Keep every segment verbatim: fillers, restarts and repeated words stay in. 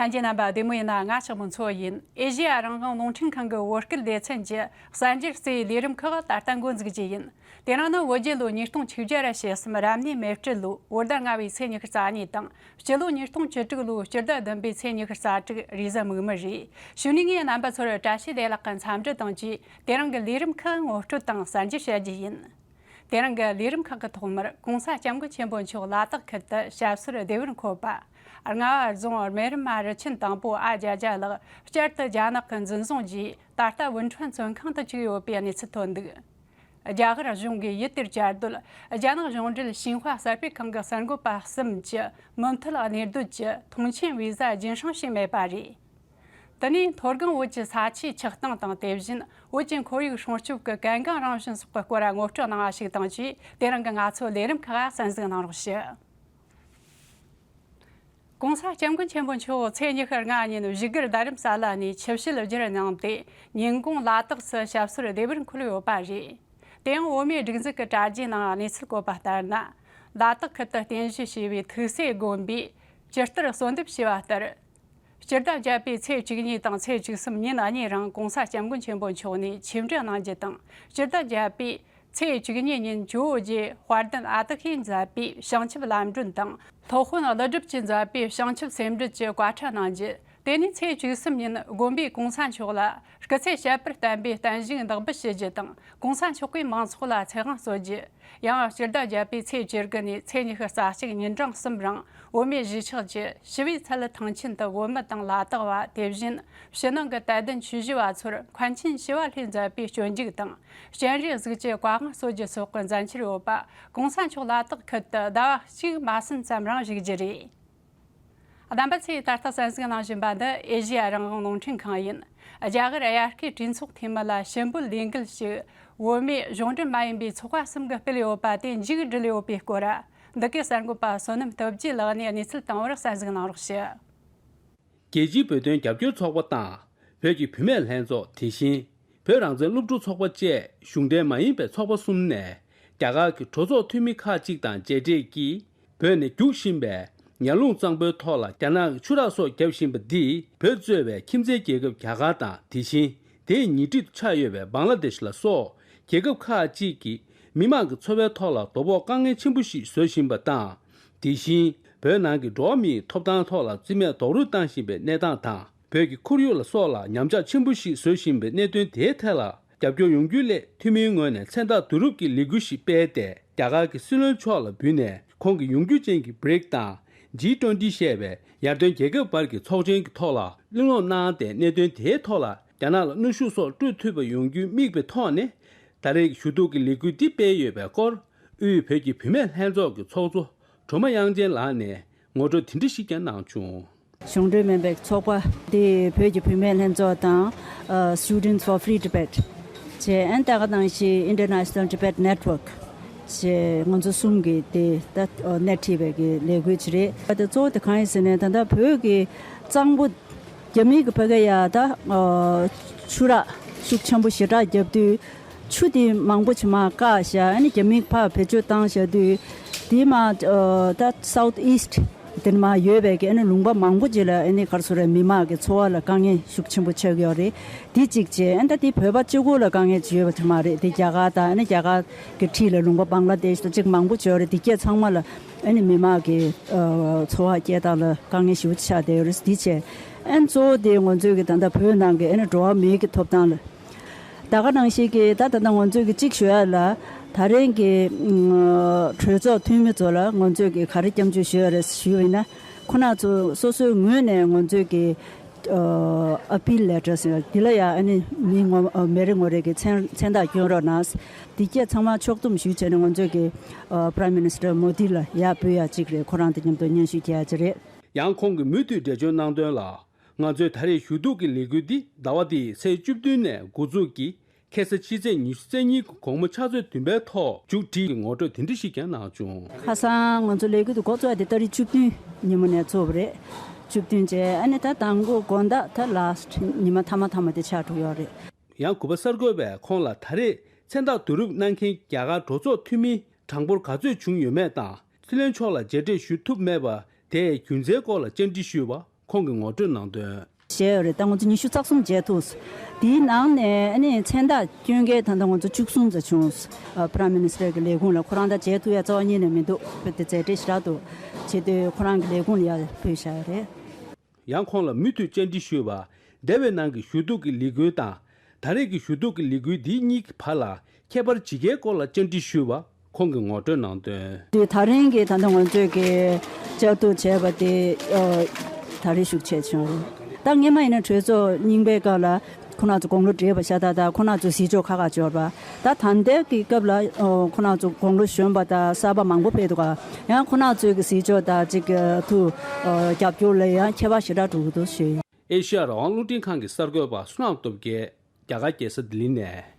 ལྷན་རྒྱས་རྣམ་པ་བདེ་མོ་ཡིན་ན། ང་ཞག་མོ་མཚོ་ཡིན། ཨེ་ཤེ་ཡ་རང་དབང་རླུང་འཕྲིན་ཁང་གི་བོད་སྐད་སྡེ་ཚན་གྱི་གསར་འགྱུར་རྩིས་ལས་རིམ་ཁག་ད་ལྟ་འགོ་འཛུགས་རྒྱུ་ཡིན། དེ་རིང་ནི་བོད་རྒྱལ་ལོ་ཉིས་སྟོང་བཅུ་བརྒྱ་ར་ཞེ་གསུམ་རབ་གནས་མེ་སྤྲེལ་ལོ་བོད་ཟླ་ལྔ་བའི་ཚེས་ཉི་ཤུ་རྩ་གཉིས་དང་། སྤྱི་ལོ་ཉིས་སྟོང་བཅུ་དྲུག་ལོའི་སྤྱི་ཟླ་བདུན་པའི་ཚེས་ཉི་ཤུ་རྩ་དྲུག་རེས་གཟའ་མིག་དམར་རེད། གཞུག་ནས་ངས་རྣམ་པ་ཚོར་བཀྲ་ཤིས་བདེ་ལེགས་ཀྱི་འཚམས་འདྲི་དང་བཅས། དེ་རིང་གི་ལས་རིམ་ཁག་ངོ་སྤྲོད་དང་གསར་འགྱུར་བྱ་རྒྱུ་ཡིན། དེ་རིང་གི་ལས་རིམ་ཁག་གི་ཐོག་མར་༸གོང་ས་༸སྐྱབས་མགོན་ཆེན་པོ་མཆོག་ལ་དྭགས་ཁུལ་དུ་ཞབས་སོར་བདེ་བར་འཁོད་པ། རྔ་བ་རྫོང་སྨན་རམས་པ་རུ་ཆེན་དང་པོ་ཨ་ཅཱ་ཅཱ་ལགས་བསྐྱར་དུ་རྒྱ་ནག་གི་འཛིན་བཟུང་རྗེས། ད་ལྟ་ཝུན་ཁྲོན་བཙོན་ཁང་དུ་བཅུག་ཡོད་པའི་གནས་ཚུལ་ཐོན་འདུག། རྒྱ་གར་གཞུང་གིས་ཡུལ་དེར་བཅའ་སྡོད་རྒྱ་ནག་གཞུང་འབྲེལ་ཤིན་ཧྭ་གསར་སྤེལ་ཁང་གི་གསར་འགོད་པ་གསུམ་གྱི་མུ་མཐུད་གནས་སྡོད་ཀྱི་ཐོངས་མཆན་བི་ཟ་རྒྱུན་སྲུང་བྱས་མེད་པ་རེད། དེ་ནས་མཐོ་སྒང་བོད་ཀྱི་ས་ཆའི་ཆགས་སྟངས་དང་། དེ་བཞིན་བོད་ཀྱི་ཁོར་ཡུག་སྲུང་སྐྱོབ་ཀྱི་གལ་འགངས་རང་བཞིན་སོགས་ཀྱི་སྐོར་ངོ་སྤྲོད་གནང་བ་ཞིག་དང་བཅས། དེ་རིང་གི་ང་ཚོའི་ལས་རིམ་ཁག་གསན་གཟིགས་གནང་རོགས་ཞུ། ༸གོང་ས་༸སྐྱབས་མགོན་ཆེན་པོ་མཆོག་ཚེས་ཉི་ཤུ་ལྔ་ཉིན་བཞུགས་སྒར་རྡ་རམ་ས་ལ་ནས་ཆིབས་ཞལ་བསྒྱུར་གནང་སྟེ། ཉིན་གུང་ལ་དྭགས་སུ་ཞབས་སོར་བདེ་བར་འཁོད་ཡོད་པ་རེད། དེ་ཡང་བོད་མིའི་སྒྲིག་འཛུགས་ཀྱི་དྲ་རྒྱའི་ནང་གནས་ཚུལ་བཀོད་པ་ལྟར་ན། ལ་དྭགས་ཁུལ་དུ་རྟེན་གཞི་བྱས་པའི་ཐུགས་སྲས་དགོན་པས་ཇི་ལྟར་གསོལ་འདེབས་བྱས་པ་ལྟར། སྤྱི་ཟླ་བརྒྱད་པའི་ཚེས་བཅུ་གཉིས་དང་ཚེས་བཅུ་གསུམ་ཉིན་གཉིས་རིང་༸གོང་ས་༸སྐྱབས་མགོན་ཆེན་པོ་མཆོག་ནས་ཆིབས་འགྲོ་གནང་རྒྱུ་དང་། སྤྱི་ཟླ་བརྒྱད་པའི་ཚེས་བཅུ་གཉིས་ཉིན་ཇོ་བོ་རྗེ་དཔལ་ལྡན་ཨ་ཏི་ཤས་མཛད་པའི་བྱང་ཆུབ་ལམ་སྒྲོན་དང་། སློབ་དཔོན་ཀླུ་སྒྲུབ་ཀྱིས་མཛད་པའི་བྱང་ཆུབ་སེམས་འགྲེལ་གྱི་བཀའ་ཁྲིད་གནང་རྒྱུ། དེ་ནས་ཚེས་བཅུ་གསུམ་ཉིན་དགོན་པས་གོང་ས་མཆོག་ལ་སྐུ་ཚེ་ཞབས་པད་བརྟན་པའི་བརྟན་བཞུགས་བདག་འབུལ་ཞུ་རྒྱུ་དང་། གོང་ས་མཆོག་གིས་མང་ཚོགས་ལ་ཚེ་དབང་སྩོལ་རྒྱུ། ཡང་སྤྱི་ཟླ་བརྒྱད་པའི་ཚེས་བཅུ་དགུ་ནས་ཚེས་ཉི་ཤུ་རྩ་གཅིག་ཉིན་གྲངས་གསུམ་རིང་བོད་མིའི་གཞིས་ཆགས་ཀྱི་ཞི་བའི་ཚལ་ཐང་ཆེན་དུ་བོད་མི་དང་ལ་དྭགས་པ། དེ་བཞིན་ཕྱི་ནང་གི་དད་ལྡན་ཆོས་ཞུ་བ་ཚོར་མཁན་ཆེན་ཞི་བ་ལྷས་མཛད་པའི་སྤྱོད་འཇུག་དང་། སྤྱན་རས་གཟིགས་ཀྱི་བཀའ་དབང་སྩོལ་རྒྱུ་སོགས་ཀྱི་མཛད་འཆར་ཡོད་པ། གོང་ས་མཆོག་ལ་དྭགས་ཁུལ་དུ་ཟླ་བ་གཅིག་མ་ཟིན་ཙམ་རིང་བཞུགས་རྒྱུ་རེད། རྣམ་པ་ཚོས་ད་ལྟ་གསན་གཟིགས་གནང་བཞིན་པ་འདི་ཨེ་ཤེ་ཡ་རང་དབང་རླུང་འཕྲིན་ཁང་ཡིན། རྒྱ་གར་དབྱར་ཁའི་གྲོས་ཚོགས་འཐུས་མི་ལ་ཞུ་འབོད་ལས་འགུལ་ཞིག་བོད་མིའི་གཞུང་འབྲེལ་མ་ཡིན་པའི་ཚོགས་པ་གསུམ་གྱིས་སྤེལ་ཡོད་པ་དེ་མཇུག་བསྒྲིལ་ཡོད་པའི་སྐོར། འདི་གའི་གསར་འགོད་པ་བསོད་ནམས་སྟོབས་རྒྱས་ལགས་ནས་གནས་ཚུལ་དང་པོར་གསན་གཟིགས་གནང་རོགས་ཞུ། རྒྱལ་སྤྱིའི་བོད་དོན་རྒྱབ་སྐྱོར་ཚོགས་པ་དང་། བོད་ཀྱི་བུད་མེད་ལྷན་ཚོགས། དེ་བཞིན་བོད་རང་བཙན་སློབ་ཕྲུག་ཚོགས་པ་བཅས་གཞུང་འབྲེལ་མ་ཡིན་པའི་ཚོགས་པ་གསུམ་ནས། རྒྱ་གར་གྱི་གྲོས་ཚོགས་འཐུས་མི་ཁག་ཅིག་དང་མཇལ་འཕྲད་ཀྱིས། བོད་ནས་རྒྱུག་བཞིན་པའི་ཉ་རླུང་གཙང་པོའི་ཐོག་ལ་རྒྱ་ནག་གི་ཆུ་རགས་སོགས་བརྒྱབ་བཞིན་པ་འདིས། བོད་གཙོས་པའི་ཁྱིམ་མཚེས་རྒྱལ་ཁབ་རྒྱ་གར་དང་། དེ་བཞིན་དེའི་ཉེ་འཁྲིས་སུ་ཆགས་ཡོད་པའི་བང་ལ་དེཤ་ལ་སོགས་རྒྱལ་ཁབ་ཁག་ཅིག་གི་མི་དམངས་ཀྱི་འཚོ་བའི་ཐོག་ལ་དོ་ཕོག་དཀའ་ངལ་ཆེན་པོ་ཞིག་བཟོ་བཞིན་པ་དང་། དེ་བཞིན་བོད་ནང་གི་འགྲོ་བ་མིའི་ཐོབ་ཐང་ཐོག་ལ་རྩིས་མེད་རྡོག་རོལ་བཏང་བཞིན་པའི་གནས་སྟངས་དང་། བོད་ཀྱི་ཁོར་ཡུག་ལ་སོགས་ལ་ཉམས་ཆག་ཆེན་པོ་ཞིག་བཟོ་བཞིན་པའི་གནད་དོན་དེའི་ཐད་ལ་རྒྱབ་སྐྱོར་ཡོང་རྒྱུ་སླད། འཐུས་མིའི་ངོས་ནས་མཚན་རྟགས་བསྡུ་རུབ་ཀྱི་ལས་འགུལ་ཞིག་སྤེལ་ཏེ། རྒྱ་གར་གྱི་སྲིད་བློན་མཆོག་ལ་འབུལ་ནས། ཁོང་གིས་ཡོང་རྒྱུ་ཅན་གྱི་བྷི་རིག་དང་ཇི་ཊུ་ཝེན་ཊི་ཞེས་པའི་ཡར་ཐོན་རྒྱལ་ཁབ་བར་གྱི་ཚོགས་ཆེན་གྱི་ཐོག་ལ་གླེང་སློང་གནང་སྟེ། གནད་དོན་དེའི་ཐོག་ལ་རྒྱ་ནག་ལ་གནོན་ཤུགས་སོགས་སྤྲོད་ཐུབ་པ་ཡོང་རྒྱུའི་དམིགས་པའི་ཐོག་ནས། ད་རེས་ཀྱི་ཞུ་གཏུག་གི་ལས་འགུལ་འདི་སྤེལ་ཡོད་པའི་སྐོར། དབུས་བོད་ཀྱི་བུད་མེད་ལྷན་ཚོགས་ཀྱི་ཚོགས་གཙོ་སྒྲོལ་མ་དབྱངས་ཅན་ལགས་ནས་ངོ་སྤྲོད་དེ་འདྲ་ཞིག་ཀྱང་གནང་བྱུང་། གཞུང་འབྲེལ་མིན་པའི་ཚོགས་པ་དེ་བོད་ཀྱི་བུད་མེད་ལྷན་ཚོགས་དང་། ཨ། Students for Free Tibet བྱས། ཨན་ད་ག་ནང་བཞིན་International Tibet Network བྱས། ང་ཚོ་གསུམ་གྱིས་དེ་ད་སྣེ་ཁྲིད་པའི་གི་ལས་འགུལ་ཅིག་རེད། ད་གཙོ་བོ་དེ་གང་ཡིན་ཟེར་ན། ད་ལྟ་བོད་ཀྱི་གཙང་པོ་རྒྱ་མིའི་གི་ཕ་གི་ཡ་ད་ཨ་ཆུ་རགས་ཤུགས་ཆེན་པོ་ཞེ་དྲག་བརྒྱབ་དུས། ཆུ་དེ་མང་པོ་ཅིག་མར་བཀག་བཞག་ཨ་ནི་རྒྱ་མིས་ཕར་བེད་སྤྱོད་བཏང་བཞག་དུས། དེ་མར་ཨ་ད་South East དེ་ནས་མར་ཡོད་པའི་གི་ཨ་ནི་ལུང་པ་མང་པོ་ཅིག་ལ་ཨ་ནི་ག་རེ་ཟེར་རེད། མི་དམངས་ཀྱི་འཚོ་བ་ལ་དཀའ་ངལ་ཤུགས་ཆེན་པོ་ཆགས་ཀྱི་ཡོད་རེད། དེ་གཅིག་བྱས། ཨ་ནི་ད་དེ་བོད་པ་གཅིག་པོ་ལ་དཀའ་ངལ་ཅིག་ཡོད་པ་དེ་མ་རེད། དེ་རྒྱ་གར་དང་། ཨ་ནི་རྒྱ་གར་གྱི་འཁྲིས་ལ་ལུང་པ་བང་ལ་དེཤ་དང་ཅིག་མང་པོ་ཅིག་ཡོད་རེད། དེ་སྐད་ཚང་མ་ལ་ཨ་ནི་མི་དམངས་ཀྱི་ཨ་འཚོ་བ་སྐྱེལ་སྟངས་ལ་དཀའ་ངལ་ཞེ་པོ་ཆགས་བསྡད་ཡོད་རེད། དེ་བྱས། ཨ་ནི་གཙོ་བོ་དེ་ང་ཚོའི་གི་ད་ལྟ་བོད་ནང་གི་ཨ་ནི་འགྲོ་བ་མིའི་གི་ཐོབ་ཐང་ལ། ད་ག་ནང་བཞིན་གྱི་ད་ད་ལྟ་ང་ཚོས་ཀྱི་གཅིག་ཞུ་ཡ་ལ། ད་རེས་ཀྱི་ཨ་གྲོས་ཚོགས་འཐུས་མི་ཚོ་ལ་ང་ཚོས་ཀྱི་ག་རེ་སྐྱབས་འཇུག་ཞུ་ཡ་རེད་ཞུས་པ་ཡིན་ན། ཁོ་ན་ཚོ་སོ་སོའི་ངོས་ནས་ང་ཚོས་ཀྱི་ཨ་appeal letter ཟེར་བ་འདི་ལ་ཡ་ཨ་ནི་མི་ངོ་ཨ་མི་རེ་ངོ་རེ་གི་མཚན་མཚན་རྟགས་སྐྱོན་རོགས་གནང་། འདི་སྐད་ཚང་མ་ཕྱོགས་བསྡོམས་ཞུས་བྱས་ནས་ང་ཚོས་ཀྱི་ཨ་Prime Minister མོ་དི་ལ་ཡར་ཕུལ་ཡ་གཅིག་རེད། ཁོ་རང་དང་མཉམ་དུ་སྙན་ཞུ་རྒྱག་ཡ་གཅིག་རེད། ཡང་ཁོང་གིས་མུ་མཐུད་འགྲེལ་བརྗོད་གནང་དོན་ལ། ང་ཚོའི་ད་རེས་ཞུ་གཏུག་གི་ལས་འགུལ་འདི་ཟླ་བ་འདིའི་ཚེས་བཅུ་བདུན་ནས་འགོ་འཛུགས་ཀྱིས། ཁ་སང་ཕྱི་ཚེས་ཉི་ཤུ་རྩ་གཉིས་ཀྱི་དགོང་མོ་ཕྱག་ཚོད་བདུན་པའི་ཐོག་མཇུག་སྒྲིལ་གྱི་ངོ་སྤྲོད་དེ་འདྲ་ཞིག་ཀྱང་གནང་བྱུང་། ཁ་སང་ང་ཚོ་ལས་འགུལ་དེ་འགོ་བཙུགས་ཡ་དེ་ཏ་རིག་བཅུ་བདུན་ཉིན་མོ་ནས་བཙུགས་པ་རེད། བཅུ་བདུན་བྱས། ཨ་ནི་ད་དང་པོ་དགོང་དག་ད་last ཉི་མ་མཐའ་མ་མཐའ་མ་དེ་ཆགས་འགྲོ་ཡོད་རེད། ཡང་གུས་པ་གསར་འགོད་པས་ཁོང་ལ་ད་རེས་མཚན་རྟགས་བསྡུ་རུབ་གནང་མཁན་རྒྱ་གར་གྲོས་ཚོགས་འཐུས་མི་གྲངས་འབོར་ག་ཚོད་བྱུང་ཡོད་མེད་དང་། སྲིད་བློན་མཆོག་ལ་མཇལ་འཕྲད་ཞུ་ཐུབ་མེད་པ་དེའི་རྒྱུ་མཚན་སྐོར་ལ་བཅར་འདྲི་ཞུས་པར། ཁོང་གིས་ངོ་སྤྲོད་གནང་དོན། བྱས་ཡོད་རེད། ད་ང་ཚོ་ཉི་ཤུ་རྩ་གསུམ་བྱས་ཐུབ། དེའི་ནང་ནས་ཨ་ནི་མཚན་རྟགས་སྐྱོན་མཁན་ད་ལྟ་ང་ཚོ་བཅུ་གསུམ་ཙམ་བྱུང་། ཨ་Prime Minister གི་ལས་ཁུངས་ལ་ཁོ་རང་ད་བྱས་ཐུབ་ཡ་རྩ་བ་ཉིད་ནས་མི་འདུག་དཔེ་དེ་མཛད་བྲེལ་ཞེ་དྲག་འདུག་བྱེད་དུས་ཁོ་རང་གི་ལས་ཁུངས་ལ་ཡ་ཕུལ་བཞག་ཡོད་རེད། ཡང་ཁོང་ལ་མུ་མཐུད་བཅར་འདྲི་ཞུས་པ། འདས་པའི་ནང་གི་ཞུ་གཏུག་གི་ལས་འགུལ་དང་། ད་རེས་ཀྱི་ཞུ་གཏུག་གི་ལས་འགུལ་འདི་གཉིས་ཀྱི་བར་ལ་ཁྱད་པར་ཇི་དགེའི་སྐོར་ལ་བཅར་འདྲི་ཞུས་པ། ཁོང་གིས་ངོ་སྤྲོད་གནང་དོན། དེ་ད་རིང་གི་ད་ལྟ་ང་ཚོས་ཀྱི་བཅར་གཏུག་བྱས་པ་དེ་ཨ་ད་རེས་ཤུགས་ཆེ་བྱུང་རེད། ད་སྔས་མ་ཡིན་ན་གྲོས་ཚོགས་རྙིང་པའི་སྐབས་ལ་ཁོ་རང་ཚོ་དགུང་ལོ་བགྲེས་པ་ཤ་སྟག་དང་ཁོ་རང་ཚོ་གཟིགས་ཕྱོགས་ཁག་ཁག་འབྱོར་བ། ད་ད་ལྟའི་གི་སྐབས་ལ་ཨ་ཁོ་རང་ཚོ་དགུང་ལོ་གཞོན་པ་དང་གསར་པ་མང་པོ་ཕེབས་འདུག་ག་ཡང་ཁོ་རང་ཚོའི་གི་གཟིགས་ཕྱོགས་དང་གཅིག་གི་ཐུགས་ཨ་རྒྱབ་སྐྱོར་ལ་ཡང་ཁྱད་པར་ཞེ་དྲག་འགྲོ་གི་འདུག་ཞུ། ཨེ་ཤེ་ཡ་རང་དབང་རླུང་འཕྲིན་ཁང་གི་གསར་འགོད་པ་བསོད་ནམས་སྟོབས་རྒྱལ། རྒྱ་གར་རྒྱལ་ས་ལྡི་ལི་ནས།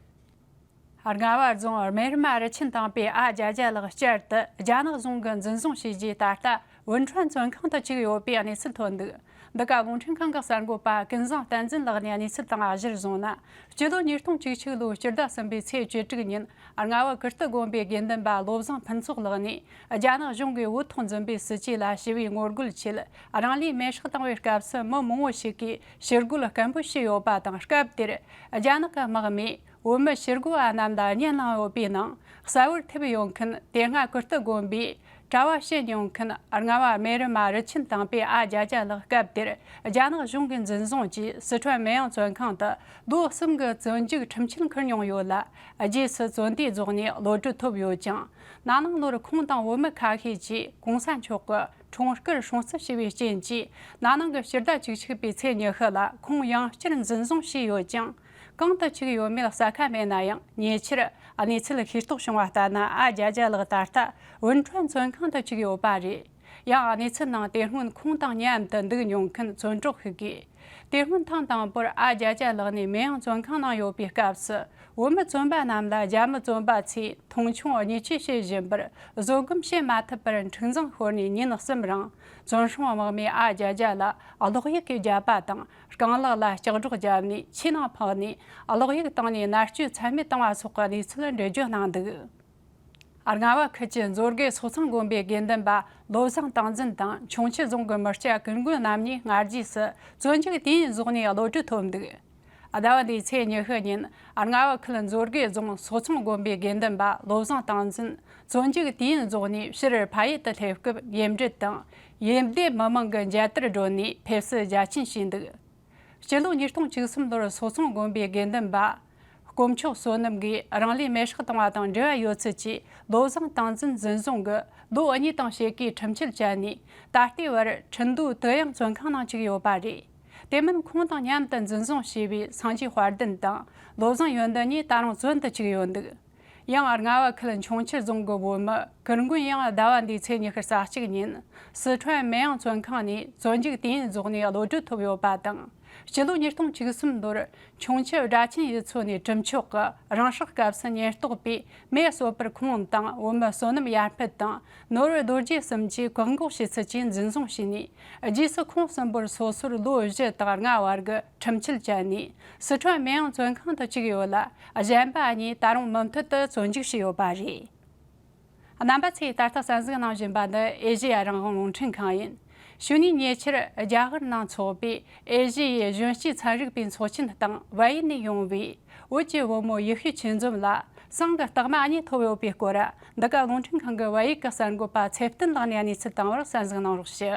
རྔ་བ་རྫོང་སྨན་རམས་རི་ཆེན་དང་པོའི་ཨ་བརྒྱད་བརྒྱ་ལགས་བསྐྱར་དུ་རྒྱ་ནག་གཞུང་གིས་འཛིན་བཟུང་བྱས་རྗེས། ད་ལྟ་ཝུན་ཁྲོན་བཙོན་ཁང་དུ་བཅུག་ཡོད་པའི་གནས་ཚུལ་ཐོན་འདུག་འདི་ག་རླུང་འཕྲིན་ཁང་གི་གསར་འགོད་པ་ཀུན་བཟང་བསྟན་འཛིན་ལགས་ནས་གནས་ཚུལ་དང་གཞིར་བཟུང་ན། སྤྱི་ལོ་ཉིས་སྟོང་བཅུ་གཅིག་ལོའི་སྤྱི་ཟླ་གསུམ་པའི་ཚེས་བཅུ་དྲུག་ཉིན། རྔ་བ་ཀིརྟི་དགོན་པའི་དགེ་འདུན་པ་བློ་བཟང་ཕུན་ཚོགས་ལགས་ནས། རྒྱ་ནག་གཞུང་གིས་འོས་ཐོག་འཛིན་པའི་སྲིད་ཇུས་ལ་ཞི་བའི་ངོ་རྒོལ་ཆེད། རང་ལུས་མེར་སྲེག་བཏང་བའི་སྐབས་སུ། མི་མང་བོ་ཞིག་གིས་ཕྱིར་རྒོལ་སྐད་འབོད་བྱས་ཡོད་པ་དང་། སྐབས་དེར་རྒྱ་ནག་གི་དམག་མིས་བོད་མི་ཕྱིར་རྒོལ་བ་རྣམས་ལ་གཉེན་བླངས་ཡོད་པའི་ནང་གསལ་བོར་ཐེབས་ཡོད་མཁན། དེ་སྔ་ཀིརྟི་དགོན་པའི་གྲྭ་བ་བྱས་མྱོང་མཁན་རྔ་བ་སྨན་རམས་རི་ཆེན་དང་པོའི་ཨ་བརྒྱད་བརྒྱ་ལགས་སྐབས་དེར་རྒྱ་ནག་གཞུང་གིས་འཛིན་བཟུང་གིས་སི་ཁྲོན་སྨན་ཡང་བཙོན་ཁང་དུ་ལོ་གསུམ་གྱི་བཙོན་འཇུག་ཁྲིམས་ཆད་འཁུར་མྱོང་ཡོད་ལ། རྗེས་སུ་བཙོན་དུས་རྫོགས་ནས་གློད་གྲོལ་ཐོབ་ཡོད་ཅིང་། ན་ནིང་ལོར་ཁོང་དང་བོད་མི་ཁ་ཤས་ཀྱིས་གོང་ས་མཆོག་གི་འཁྲུངས་སྐར་སྲུང་བརྩི་ཞུ་བའི་རྐྱེན་གྱིས། ན་ནིང་གི་ཕྱི་ཟླ་བཅུ་གཅིག་པའི་ཚེས་ཉི་ཤུ་ལ་ཁོང་ཡང་བསྐྱར་འཛིན་བཟུང་བྱས་ཡོད་ཅིང་། གང་དུ་བཅུག་ཡོད་མེད་གསལ་ཁ་མེད་ན་ཡང་། ཉེ་ཆར་གནས་ཚུལ་ཤེས་རྟོགས་བྱུང་བ་ལྟར་ན། ཨ་བརྒྱད་བརྒྱ་ལགས་ད་ལྟ་ཝུན་ཁྲོན་བཙོན་ཁང་དུ་བཅུག་ཡོད་པ་རེད། ཡང་གནས་ཚུལ་ནང་དེ་སྔོན་ཁོང་དང་མཉམ་དུ་འདུག་མྱོང་མཁན་བཙོན་གྲོགས་ཤིག་གིས། དེ་སྔོན་ཐེངས་དང་པོར་ཨ་བརྒྱད་བརྒྱ་ལགས་ནས་སྨན་ཡང་བཙོན་ཁང་ནང་ཡོད་པའི་སྐབས་སུ། བོད་མི་བཙོན་པ་རྣམས་ལ་རྒྱ་མི་བཙོན་པ་ཚོས་མཐོང་ཆུང་བརྙས་བཅོས་བྱེད་བཞིན་པར་བཟོད་སྒོམ་བྱེད་མ་ཐུབ་པར་འཁྲུག་འཛིང་ཤོར་ནས་ཉིན་གསུམ་རིང་། བཙོན་སྲུང་དམག་མིས་ཨ་བརྒྱད་བརྒྱ་ལ་གློག་ཡིག་གིས་བརྒྱབ་པ་དང་། རྐང་ལག་ལ་ལྕགས་སྒྲོག་བརྒྱབ་ནས་ཆུའི་ནང་འཕངས་ནས་གློག་ཡིག་བཏང་ནས་མནར་གཅོད་ཚད་མེད་བཏང་བ་སོགས་ཀྱི་གནས་ཚུལ་འགྲེལ་བརྗོད་གནང་འདུག་རྔ་བ་ཁུལ་གྱི་མཛོད་དགེ་སོག་ཚང་དགོན་པའི་དགེ་འདུན་པ་བློ་བཟང་བསྟན་འཛིན་དང་། ཁྱུང་མཆུ་རྫོང་གི་མི་སྐྱ་ཀུན་དགོན་རྣམ་གཉིས་སྔ་རྗེས་སུ་བཙོན་འཇུག་དུས་ཡུན་རྫོགས་ནས་གློད་གྲོལ་ཐོབ་འདུག་ཟླ་བ་འདིའི་ཚེས་ཉི་ཤུ་ཉིན། རྔ་བ་ཁུལ་མཛོད་དགེ་རྫོང་སོག་ཚང་དགོན་པའི་དགེ་འདུན་པ་བློ་བཟང་བསྟན་འཛིན་བཙོན་འཇུག་དུས་ཡུན་རྫོགས་ནས་ཕྱིར་ཕ་ཡུལ་དུ་སླེབས་སྐབས། ཡིབ་འབྲུ་དང་ཡིབ་སྡེ་མི་མང་གི་མཇལ་དར་བསྒྲོན་ནས་ཕེབས་བསུ་རྒྱ་ཆེན་བྱས་འདུག་སྤྱི་ལོ་ཉིས་སྟོང་བཅུ་གསུམ་ལོར་སོག་ཚང་དགོན་པའི་དགེ་འདུན་པ་དཀོན་མཆོག་བསོད་ནམས་ཀྱིས་རང་ལུས་མེར་སྲེག་བཏང་བ་དང་འབྲེལ་བ་ཡོད་ཚུལ་གྱིས། བློ་བཟང་བསྟན་འཛིན་འཛིན་བཟུང་གིས་ལོ་གཉིས་དང་ཕྱེད་ཀའི་ཁྲིམས་ཆད་བཅད་ནས། ད་ལྟའི་བར་ཁྲིན་ཏུའུ་ཏི་ཡང་བཙོན་ཁང་ནང་བཅུག་ཡོད་པ་རེད། དེ་མིན་ཁོང་དང་མཉམ་དུ་འཛིན་བཟུང་བྱས་པའི་སངས་རྒྱས་དཔལ་ལྡན་དང་བློ་བཟང་ཡོན་ཏན་གཉིས་ད་རུང་བཙོན་དུ་བཅུག་ཡོད་འདུག་ཡང་རྔ་བ་ཁུལ་ཁྱུང་མཆུ་རྫོང་གི་བོད་མི་ཀུན་དགོན་ཡང་ཟླ་བ་འདིའི་ཚེས་ཉི་ཤུ་རྩ་གཅིག་ཉིན་སི་ཁྲོན་སྨན་ཡང་བཙོན་ཁང་ནས་བཙོན་འཇུག་དུས་ཡུན་རྫོགས་ནས་གློད་གྲོལ་ཐོབ་ཡོད་པ་དང་། སྤྱི་ལོ་ཉིས་སྟོང་བཅུ་གསུམ་ལོར་ཁྱུང་མཆུ་སྦྲ་ཆེན་ཡུལ་ཚོ་ནས་གྲུབ་མཆོག་གི་རང་སྲོག་སྐབས་སུ་ཉེན་རྟོག་པས་མེ་གསོད་པར་ཁོང་དང་བོད་མི་བསོད་ནམས་ཡར་འཕེལ་དང་ནོར་བུ་རྡོ་རྗེ་གསུམ་གྱིས་བཀག་འགོག་བྱས་ཚུལ་གྱིས་འཛིན་བཟུང་བྱས་ནས། རྗེས་སུ་ཁོང་གསུམ་པོར་སོ་སོར་ལོ་བཞི་དང་ལྔ་བར་གྱི་ཁྲིམས་ཆད་བཅད་ནས་སི་ཁྲོན་སྨན་ཡང་བཙོན་ཁང་དུ་བཅུག་ཡོད་ལ། གཞན་པ་གཉིས་ད་རུང་མུ་མཐུད་དུ་བཙོན་འཇུག་བྱས་ཡོད་པ་རེད། རྣམ་པ་ཚོས་ད་ལྟ་གསན་གཟིགས་གནང་བཞིན་པ་འདི་ཨེ་ཤེ་ཡ་རང་དབང་རླུང་འཕྲིན་ཁང་ཡིན། ཞུ་ནས་ཉེ་ཆར་རྒྱ་གར་ནང་འཚོགས་པའི་ཨེ་ཤེ་ཡའི་གཞོན་སྐྱེས་ཚན་རིག་པའི་ཚོགས་ཆེན་སྟེང་བལ་ཡུལ་ནས་ཡོང་བའི་བོད་ཀྱི་བུ་མོ་ཡེ་ཤེས་ཆོས་འཛོམས་ལ་ཟངས་ཀྱི་རྟགས་མ་གཉིས་ཐོབ་ཡོད་པའི་སྐོར། འདི་ག་རླུང་འཕྲིན་ཁང་གི་བལ་ཡུལ་གྱི་གསར་འགོད་པ་ཚེ་བརྟན་ལགས་ནས་གནས་ཚུལ་བཏང་བར་གསན་གཟིགས་གནང་རོགས་ཞུ།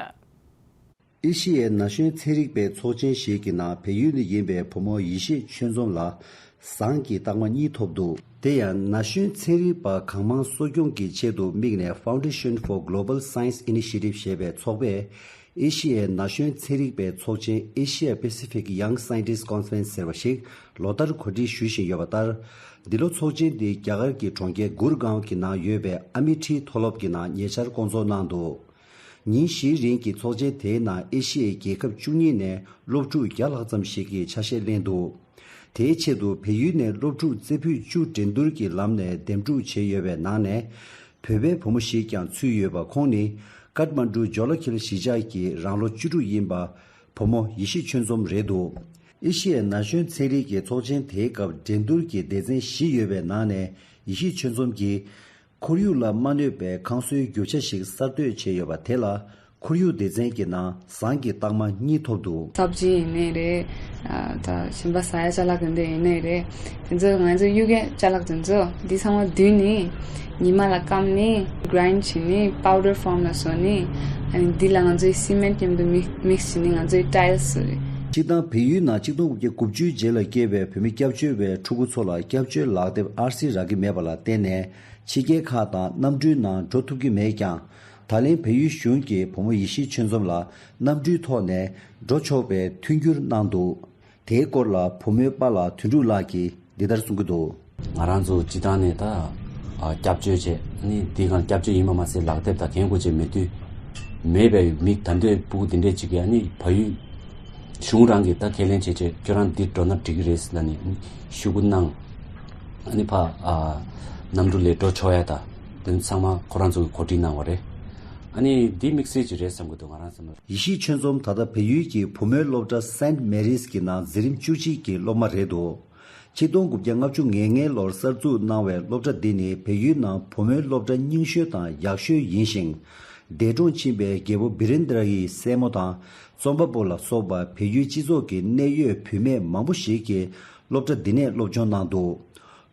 ཨེ་ཤི་ཡའི་ན་གཞོན་ཚན་རིག་པའི་ཚོགས་ཆེན་ཞིག་གི་ནང་བལ་ཡུལ་ནས་ཡིན་པའི་བུ་མོ་ཡེ་ཤེས་ཆོས་འཛོམས་ལ་ཟངས་ཀྱི་རྟགས་མ་གཉིས་ཐོབ་འདུག་དེ་ཡང་ན་གཞོན་ཚན་རིག་པ་གང་མང་གསོ་སྐྱོང་གི་ཆེད་དུ་དམིགས་ནས་Foundation for Global Science Initiative ཞེས་པའི་ཚོགས་པས་ཨེ་ཤི་ཡའི་ན་གཞོན་ཚན་རིག་པའི་ཚོགས་ཆེན་Asia Pacific Young Scientist Conference ཟེར་བ་ཞིག་ལོ་ལྟར་གོ་སྒྲིག་ཞུ་བཞིན་ཡོད་པ་ལྟར། འདི་ལོ་ཚོགས་ཆེན་འདི་རྒྱ་གར་གྱི་གྲོང་ཁྱེར་གུར་གའོན་གྱི་ནང་ཡོད་པའི་ཨ་མི་ཊི་མཐོ་སློབ་ཀྱི་ནང་ཉེ་ཆར་བསྐོང་ཚོགས་གནང་འདུག་ཉིན་བཞིའི་རིང་གི་ཚོགས་ཆེན་དེའི་ནང་ཨེ་ཤི་ཡའི་རྒྱལ་ཁབ་བཅུ་གཉིས་ནས་སློབ་ཕྲུག་བརྒྱ་ལྷག་ཙམ་ཞིག་གིས་ཆ་ཤས་ལེན་འདུག་དེའི་ཆེད་དུ་བལ་ཡུལ་ནས་སློབ་ཕྲུག་རྩེ་ཕུད་བཅུ་འགྲན་བསྡུར་གྱི་ལམ་ནས་འདེམས་སྒྲུག་བྱས་ཡོད་པའི་ནང་ནས། བོད་པའི་བུ་མོ་ཞིག་ཀྱང་ཚུད་ཡོད་པ། ཁོང་ནི་ཀཏ་མན་ཌུ་ཇོ་ལ་ཁིལ་གཞིས་ཆགས་ཀྱི་རང་ལོ་བཅུ་དྲུག་ཡིན་པ། བུ་མོ་ཡེ་ཤེས་ཆོས་འཛོམས་རེད་འདུག་ཨེ་ཤི་ཡའི་ན་གཞོན་ཚན་རིག་གི་ཚོགས་ཆེན་དེའི་སྐབས་འགྲན་བསྡུར་གྱི་སྡེ་ཚན་བཞི་ཡོད་པའི་ནང་ནས་ཡེ་ཤེས་ཆོས་འཛོམས་ཀྱིས། ཁོར་ཡུག་ལ་མ་གནོད་པའི་ཁང་བཟོའི་རྒྱུ་ཆ་ཞིག་གསར་གཏོད་བྱས་ཡོད་པ་དེ་ལ། ཁོར་ཡུག་སྡེ་ཚན་གྱི་ནང་ཟངས་ཀྱི་རྟགས་མ་གཉིས་ཐོབ་འདུག་སབ་ཇི་ཡིན་ནའི་རེད། ཨ་ད་ཞིམ་པ་ཟ་ཡ་ཅ་ལག་དེ་འདྲ་ཡིན་ནའི་རེད། དེ་ཚོ་ང་ཚོ་གཡུག་ཡ་ཅ་ལག་དེ་ཚོ་འདི་ཚང་མ་བསྡུས་ནས་ཉི་མ་ལ་སྐམ་ནས་grind་བྱས་ནས་powder form་ལ་བཟོས་ནས། ཨ་ནི་འདི་ལ་ང་ཚོའི་cement་མཉམ་དུ་mix- mix་བྱས་ནས་ང་ཚོའི་tiles་བཟོས་རེད། སྤྱིར་བཏང་བལ་ཡུལ་ནང་ཆིག་སྟོང་དགུ་བརྒྱ་དགུ་བཅུ་རྗེས་ལ་སྐྱེས་པའི་བུད་མེད་སྐྱབས་བཅོལ་བའི་ཕྲུ་གུ་ཚོ་ལ་སྐྱབས་བཅོལ་ལག་དེབ་ཨར་སི་རག་གི་མེད་པ་ལ་བརྟེན་ནས་ཕྱི་རྒྱལ་ཁག་དང་གནམ་གྲུའི་ནང་འགྲོ་ཐུབ་ཀྱི་མེད་ཀྱང་། ད་ལན་བལ་ཡུལ་གཞུང་གིས་བུ་མོ་ཡེ་ཤེས་ཆོས་འཛོམས་ལ་གནམ་གྲུའི་ཐོག་ནས་འགྲོ་ཆོག་པའི་མཐུན་འགྱུར་གནང་འདུག་དེའི་སྐོར་ལ་བུ་མོའི་པཱ་ལགས་དོན་གྲུབ་ལགས་ཀྱིས་འདི་ལྟར་གསུང་གི་འདུག་ང་རང་ཚོ་སྤྱི་བཏང་ནས་ད་ཨ་སྐྱབས་བཅོལ་བྱས་ནི་འདི་གང་སྐྱབས་བཅོལ་ཡིན་པ་མ་ཟད་ལག་དེབ་དང་གན་གོ་ཆེ་མེད་དུས་མེད་པའི་མི་ད་འདོད་སྤུ་གུ་འདི་འདྲས་ཅིག་གིས་ཨ་ནི་བལ་ཡུལ་གཞུང་རང་གིས་ད་ཁས་ལེན་བྱས་བྱས་ཁྱོད་རང་འདིར་འགྲོ་ན་འགྲིག་གི་རེད་ཟེར་ལབ་ནས་ཤོག་གུ་གནང་། ཨ་ནི་ཕ་ཨ་གནམ་གྲུ་ལས་འགྲོ་ཆོག་ཡ་ད་དེ་ཚང་མ་ཁོ་རང་ཚོ་གིས་གོ་སྒྲིག་གནང་བ་རེད། ཨ་ནི་འདི་དམིགས་བསལ་ཅིག་རེད་བསམ་གི་འདུག་ང་རང་བསམ་བློ། ཡེ་ཤེས་ཆོས་འཛོམས་ད་ལྟ་བལ་ཡུལ་གྱི་བུ་མོའི་སློབ་གྲྭ་Saint Mary's་གྱི་ནང་འཛིན་རིམ་བཅུ་གཅིག་གི་སློབ་མ་རེད་འདུག་ཆིག་སྟོང་དགུ་བརྒྱ་ལྔ་བཅུ་ང་ལྔའི་ལོར་གསར་འཛུགས་གནང་བའི་སློབ་གྲྭ་འདི་ནི་བལ་ཡུལ་ནང་བུ་མོའི་སློབ་གྲྭ་རྙིང་ཤོས་དང་ཡག་ཤོས་ཡིན་ཞིང་། འདས་གྲོངས་ཕྱིན་པའི་རྒྱལ་པོ་བི་རེན་དྲ་ཡི་སྲས་མོ་དང་རྩོམ་པ་པོ་ལ་སོགས་པ་བལ་ཡུལ་སྤྱི་ཚོགས་ཀྱི་གནད་ཡོད་བུད་མེད་མང་པོ་ཞིག་གིས་སློབ་གྲྭ་འདི་ནས་སློབ་སྦྱོང་གནང་འདུག་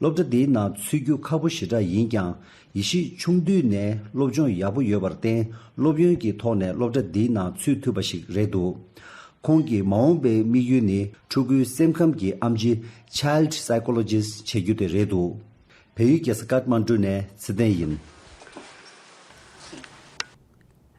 སློབ་གྲྭ་འདིའི་ནང་ཚུད་རྒྱུ་ཁག་པོ་ཞེ་དྲག་ཡིན་ཀྱང་། ཡེ་ཤེས་ཆུང་དུས་ནས་སློབ་སྦྱོང་ཡག་པོ་ཡོད་པར་བརྟེན། སློབ་ཡོན་གྱི་ཐོག་ནས་སློབ་གྲྭ་འདིའི་ནང་ཚུད་ཐུབ་པ་ཞིག་རེད་འདུག་ཁོང་གི་མ་འོངས་པའི་དམིགས་ཡུལ་ནི་ཕྲུ་གུའི་སེམས་ཁམས་ཀྱི་ཨེམ་ཆི་Child Psychologist་བྱེད་རྒྱུ་དེ་རེད་འདུག་བལ་ཡུལ་རྒྱལ་ས་ཀཏ་མན་ཌུ་ནས་ཚེ་བརྟན་ཡིན།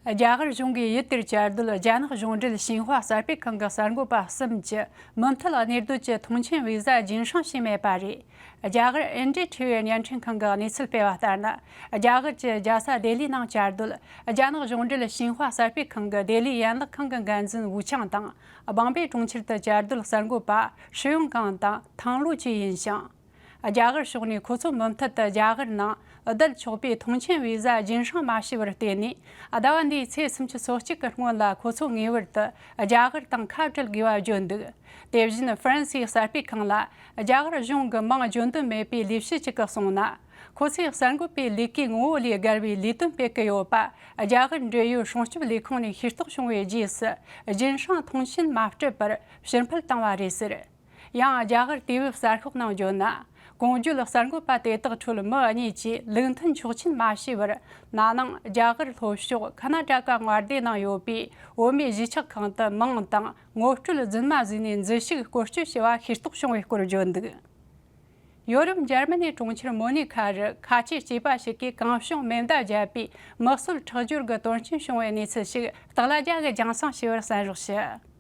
རྒྱ་གར་གཞུང་གིས་ཡུལ་དེར་བཅའ་སྡོད་རྒྱ་ནག་གཞུང་འབྲེལ་ཤིན་ཧྭ་གསར་སྤེལ་ཁང་གི་གསར་འགོད་པ་གསུམ་གྱི་མུ་མཐུད་གནས་སྡོད་ཀྱི་ཐོངས་མཆན་བི་ཟ་རྒྱུན་སྲུང་བྱས་མེད་པ་རེད། རྒྱ་གར་ཨེན་ཌི་ཊི་ཝི་བརྙན་འཕྲིན་ཁང་གིས་གནས་ཚུལ་སྤེལ་བ་ལྟར་ན། རྒྱ་གར་གྱི་རྒྱལ་ས་ལྡི་ལིའི་ནང་བཅའ་སྡོད་རྒྱ་ནག་གཞུང་འབྲེལ་ཤིན་ཧྭ་གསར་སྤེལ་ཁང་གི་ལྡི་ལིའི་ཡན་ལག་ཁང་གི་འགན་འཛིན་ཝུ་ཆང་དང་། བང་པེ་གྲོང་ཁྱེར་དུ་བཅའ་སྡོད་གསར་འགོད་པ་ཧྲི་ཡོང་ཀང་དང་ཐང་ལུའུ་བཅས་ཡིན་ཞིང་། རྒྱ་གར་ཕྱོགས་ནས་ཁོ་ཚོ་མུ་མཐུད་དུ་རྒྱ་གར་ནང་བསྡད་ཆོག་པའི་ཐོངས་མཆན་བི་ཟ་རྒྱུན་སྲུང་མ་བྱས་པར་བརྟེན་ནས། ཟླ་བ་འདིའི་ཚེས་སུམ་ཅུ་སོ་གཅིག་གི་སྔོན་ལ་ཁོ་ཚོ་ངེས་པར་དུ་རྒྱ་གར་དང་ཁ་བྲལ་དགོས་པ་བརྗོད་འདུག་དེ་བཞིན་ཧྥ་རན་སིའི་གསར་སྤེལ་ཁང་ལ་རྒྱ་གར་གཞུང་གི་མིང་བརྗོད་འདོད་མེད་པའི་ལས་བྱེད་ཅིག་གིས་གསུངས་ན། ཁོ་ཚོས་གསར་འགོད་པའི་ལས་ཀའི་ངོ་བོ་ལས་བརྒལ་བའི་ལས་དོན་སྤེལ་གྱི་ཡོད་པ་རྒྱ་གར་འབྲེལ་ཡོད་སྲུང་སྐྱོབ་ལས་ཁུངས་ནས་ཤེས་རྟོགས་བྱུང་བའི་རྗེས་སུ་རྒྱུན་སྲུང་ཐོངས་མཆན་མ་སྤྲད་པར་ཕྱིར་འཕུད་བཏང་བ་རེད་ཟེར། ཡང་རྒྱ་གར་དུས་བབ་གསར་ཤོག་ནང་བརྗོད་ན། གོང་བརྗོད་གསར་འགོད་པ་དེ་དག་ཁྲོད་མི་གཉིས་ཀྱིས་ལུགས་མཐུན་ཆོག་མཆན་མ་ཞུས་པར། ན་ནིང་རྒྱ་གར་ལྷོ་ཕྱོགས་ཁ་ན་ཏྲ་ཀ་མངའ་སྡེ་ནང་ཡོད་པའི་བོད་མིའི་གཞིས་ཆགས་ཁང་དུ་མིང་དང་ངོ་སྤྲོད་རྫུན་མ་བཟོས་ནས་འཛུལ་ཞུགས་སྐོར་སྐྱོད་བྱས་པ་ཤེས་རྟོགས་བྱུང་བའི་སྐོར་བརྗོད་འདུག་ཡོ་རོབ་འཇར་མ་ནིའི་གྲོང་ཁྱེར་མུ་ནེ་ཁ་རུ་ཁ་ཆེའི་སྐྱེས་པ་ཞིག་གིས་གང་བྱུང་མེ་མདའ་བརྒྱབ་པའི་མི་གསོད་ཁྲག་སྦྱོར་གྱི་དོན་རྐྱེན་བྱུང་བའི་གནས་ཚུལ་ཞིག་སྟག་ལྷ་རྒྱལ་གྱིས་རྒྱང་སྲིང་ཞུས་པར་གསན་རོགས་ཞུ།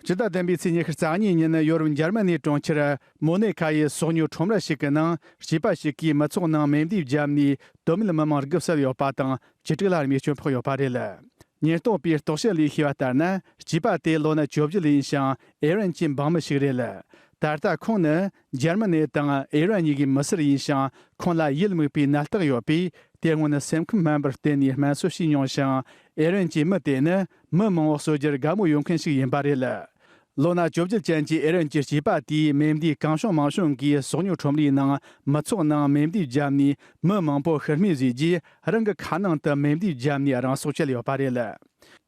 སྤྱི་ཟླ་བདུན་པའི་ཚེས་ཉི་ཤུ་རྩ་གཉིས་ཉིན་ཡོ་རོབ་འཇར་མ་ནིའི་གྲོང་ཁྱེར་མུ་ནེ་ཁ་ཡི་སོག་ཉོ་ཁྲོམ་ར་ཞིག་གི་ནང་སྐྱེས་པ་ཞིག་གིས་མི་ཚོགས་ནང་མེ་མདས་བརྒྱབ་ནས་དོན་མེད་མི་མང་དགུ་བསད་ཡོད་པ་དང་བཅུ་དྲུག་ལ་རྨས་སྐྱོན་ཕོག་ཡོད་པ་རེད། ཉེན་རྟོག་པས་རྟོག་དཔྱད་ལས་ཤེས་པ་ལྟར་ན། སྐྱེས་པ་དེ་ལོ་ན་བཅོ་བརྒྱད་ཡིན་ཞིང་ཨེ་རན་གྱི་འབངས་མི་ཞིག་རེད། ད་ལྟ་ཁོང་ནི་འཇར་མ་ནི་དང་ཨེ་རན་གཉིས་ཀྱི་མི་སེར་ཡིན་ཞིང་། ཁོང་ལ་ཡིད་མུག་པའི་ནད་རྟགས་ཡོད་པས། དེ་སྔོན་སེམས་ཁམས་དམན་པར་བརྟེན་ནས་སྨན་གསོ་བྱས་མྱོང་ཞིང་། ཨེ་རན་གྱི་མི་དེ་ནི་མི་མང་པོ་གསོད་རྒྱུར་དགའ་མོས་ཡོད་མཁན་ཞིག་ཡིན་པ་རེད། ལོ་ན་བཅོ་བརྒྱད་ཅན་གྱི་ཨེ་རན་གྱི་སྐྱེས་པ་དེས་མེ་མདའི་གང་བྱུང་མང་བྱུང་གིས་སོག་ཉོ་ཁྲོམ་རའི་ནང་མི་ཚོགས་ནང་མེ་མདའི་བརྒྱབ་ནས་མི་མང་པོ་ཤི་རྨས་བཟོས་རྗེས། རང་གི་ཁ་ནང་དུ་མེ་མདའི་བརྒྱབ་ནས་རང་སྲོག་བཅད་ཡོད་པ་རེད།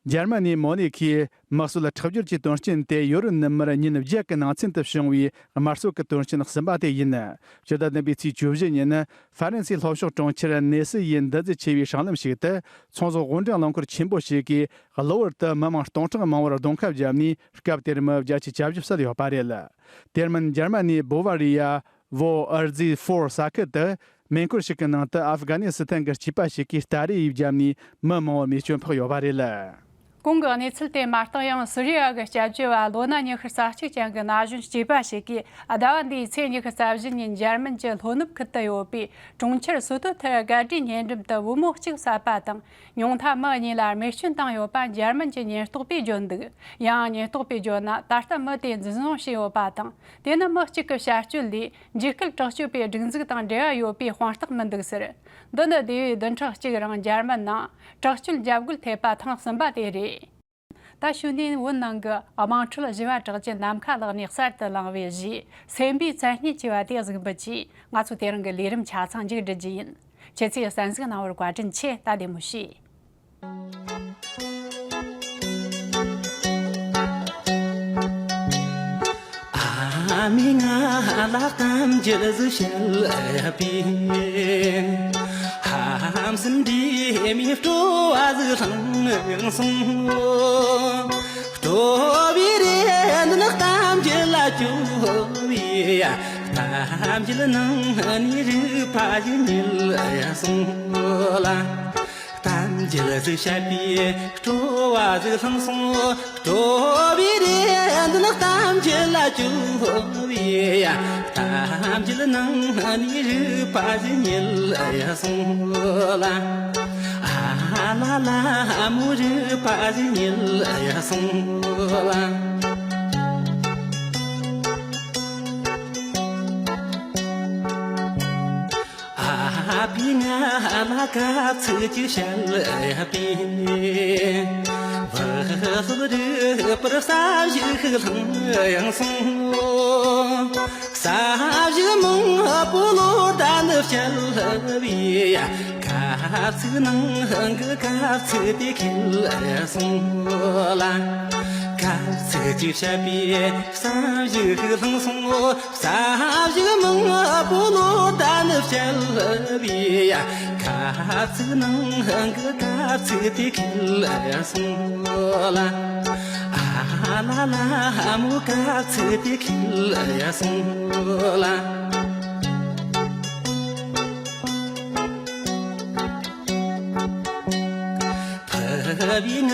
འཇར་མ་ནིའི་མོ་ནེ་ཁའི་མི་གསོད་ཁྲག་སྦྱོར་གྱི་དོན་རྐྱེན་དེ་ཡོ་རོབ་ནུབ་མར་ཉིན་བརྒྱད་ཀྱི་ནང་ཚུན་དུ་བྱུང་བའི་དམར་གསོད་ཀྱི་དོན་རྐྱེན་གསུམ་པ་དེ་ཡིན། སྤྱི་ཟླ་བདུན་པའི་ཚེས་བཅུ་བཞི་ཉིན། ཧྥ་རན་སིའི་ལྷོ་ཕྱོགས་གྲོང་ཁྱེར་ནེ་སི་ཡི་འདུ་འཛི་ཆེ་བའི་སྲང་ལམ་ཞིག་ཏུ། ཚོང་ཟོག་དབོར་འདྲེན་རླངས་འཁོར་ཆེན་པོ་ཞིག་གིས་གློ་བུར་དུ་མི་མང་སྟོང་ཕྲག་མང་བོར་རྡུང་ཁ་བརྒྱབ་ནས། སྐབས་དེར་མི་བརྒྱད་ཅུ་གྱ་བཞི་བསད་ཡོད་པ་རེད། དེར་མིན་འཇར་མ་ནིའི་བོ་ཝ་རི་ཡ་བོ་ཨར་ཛི་ཧྥོར་ས་ཁུལ་དུ། མེ་འཁོར་ཞིག་གི་ནང་དུ་ཨབ་གྷ་ནི་སི་ཐན་གྱི་སྐྱེས་པ་ཞིག་གིས་སྟ་རེ་ཡིས་བརྒྱབ་ནས་མི་མང་བོར་རྨས་སྐྱོན་ཕོག་ཡོད་པ་རེད། གོང་གི་གནས་ཚུལ་དེ་མ་བཏང་ཡང་། སི་རི་ཡ་གི་སྐྱབས་བཅོལ་བ་ལོ་ན་ཉི་ཤུ་རྩ་གཅིག་ཅན་གྱི་ན་གཞོན་སྐྱེས་པ་ཞིག་གིས་ཟླ་བ་འདིའི་ཚེས་ཉི་ཤུ་རྩ་བཞི་ཉིན་འཇར་མན་གྱི་ལྷོ་ནུབ་ཁུལ་དུ་ཡོད་པའི་གྲོང་ཁྱེར་སུ་ཏུ་ཐེར་གར་ཌི་ཉེ་འགྲམ་དུ་བུ་མོ་གཅིག་བསད་པ་དང་། ཉུང་མཐའ་མི་གཉིས་ལ་རྨས་སྐྱོན་བཏང་ཡོད་པ་འཇར་མན་གྱི་ཉེན་རྟོག་པས་བརྗོད་འདུག་ཡང་ཉེན་རྟོག་པས་བརྗོད་ན། ད་ལྟ་མི་དེ་འཛིན་བཟུང་བྱས་ཡོད་པ་དང་། དེ་ནི་མི་གཅིག་གི་བྱ་སྤྱོད་ལས། འཇིགས་སྐུལ་དྲག་སྤྱོད་པའི་སྒྲིག་འཛུགས་དང་འབྲེལ་བ་ཡོད་པའི་དཔང་རྟགས་མི་འདུག་ཟེར། འདི་ནི་དེ་བས་བདུན་ཕྲག་གཅིག་རིང་འཇར་མན་ནང་དྲག་སྤྱོད་འཇབ་རྒོལ་ཐེབས་པ་ཐེངས་གསུམ་པ་དེ་རེད། ད་ཞུ་ནས་བོད་ནང་གི་དམངས་ཁྲོད་ཞི་བ་དྲག་ཅན་ནམ་མཁའ་ལགས་ནས་གསར་དུ་བླངས་པའི་གཞས་སེམས་པའི་མཚན་སྙན་ཅེས་པ་དེ་གཟིགས་འབུལ་གྱིས། ང་ཚོ་དེ་རིང་གི་ལས་རིམ་ཆ་ཚང་མཇུག་སྒྲིལ་རྒྱུ་ཡིན། ཁྱེད་ཚོས་གསན་གཟིགས་གནང་བར་བཀའ་དྲིན་ཆེ། ད་བདེ་མོ་བྱོས། མི་ང་ལ་གཏམ་རྒྱུད་ཟིག་བཤད་པས། ཧམ་སེམས་འདྲེས་མའི་སྤྲོ་བ་ཟིག་བླངས་སོང་། སྤྲོ་བའི་རེ་འདུན་གཏམ་རྒྱུད་ལ་བཅོལ་བས། གཏམ་རྒྱུད་ནང་ནས་རིག་པ་ཞིག་རྙེད་སོང་ལ། གཏམ་རྒྱུད་ཟིག་བཤད་པས་སྤྲོ་བ་ཟིག་བླངས་སོང་། སྤྲོ་བའི་རེ་འདུན་གཏམ་རྒྱུད་ལ་བཅོལ་བས། གཏམ་རྒྱུད་ནང་ནས་རིག་པ་ཞིག་རྙེད་སོང་ལ། ཨ་ལ་ལ་མོ་རིག་པ་ཞིག་རྙེད་སོང་ལ། ཨ་ཕས་ང་ལ་སྐབས་ཚིག་ཅིག་བཤད་པས། བུ་སློབ་རིག་པར་བསམ་གཞིག་བླངས་སོང་། བསམ་གཞིག་མང་པོ་ལོ་ཟླ་འདི་བཤད་པས། སྐབས་ཚིག་ནང་གི་སྐབས་ཚིག་དེ་ཁེལ་སོང་ལ། སྐབས་ཚིག་ཅིག་བཤད་པས་བསམ་གཞིག་བླངས་སོང་། བསམ་གཞིག་མང་པོ་ལོ་ཟླ་འདི་བཤད་པས། སྐབས་ཚིག་ནང་གི་སྐབས་ཚིག་དེ་ཁེལ་སོང་ལ། ཨ་ལ་ལ་མོ་སྐབས་ཚིག་དེ་ཁེལ་སོང་ལ། ཕ་བུས་ང་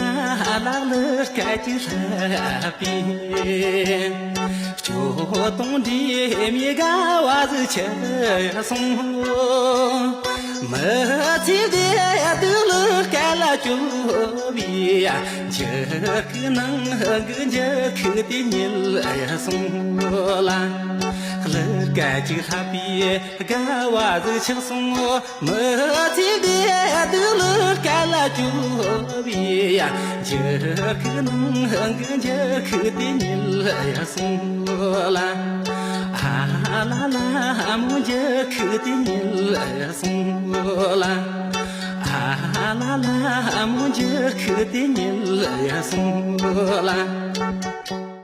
ལ་གླུ་སྐད་ཅིག་བསླབས་པས། སྐྱོ་གདུང་འདྲེས་མའི་དགའ་བ་ཟིག་ཁྱེར་སོང་། མི་ཚེ་བདེ་སྡུག་གླུ་སྐད་ལ་བཅོལ་བས། འགྱུར་ཁུག་ནང་གི་འགྱུར་ཁུག་དེ་རྙེད་སོང་ལ། གླུ་སྐད་ཅིག་བསླབས་པས་དགའ་བ་ཟིག་ཆགས་སོང་། མི་ཚེ་བདེ་སྡུག་གླུ་སྐད་ལ་བཅོལ་བས། འགྱུར་ཁུག་ནང་གི་འགྱུར་ཁུག་དེ་རྙེད་སོང་ལ། ཨ་ལ་ལ་མོ་འགྱུར་ཁུག་དེ་རྙེད་སོང་ལ། ཨ་ལ་ལ་མོ་འགྱུར་ཁུག་དེ་རྙེད་སོང་ལ།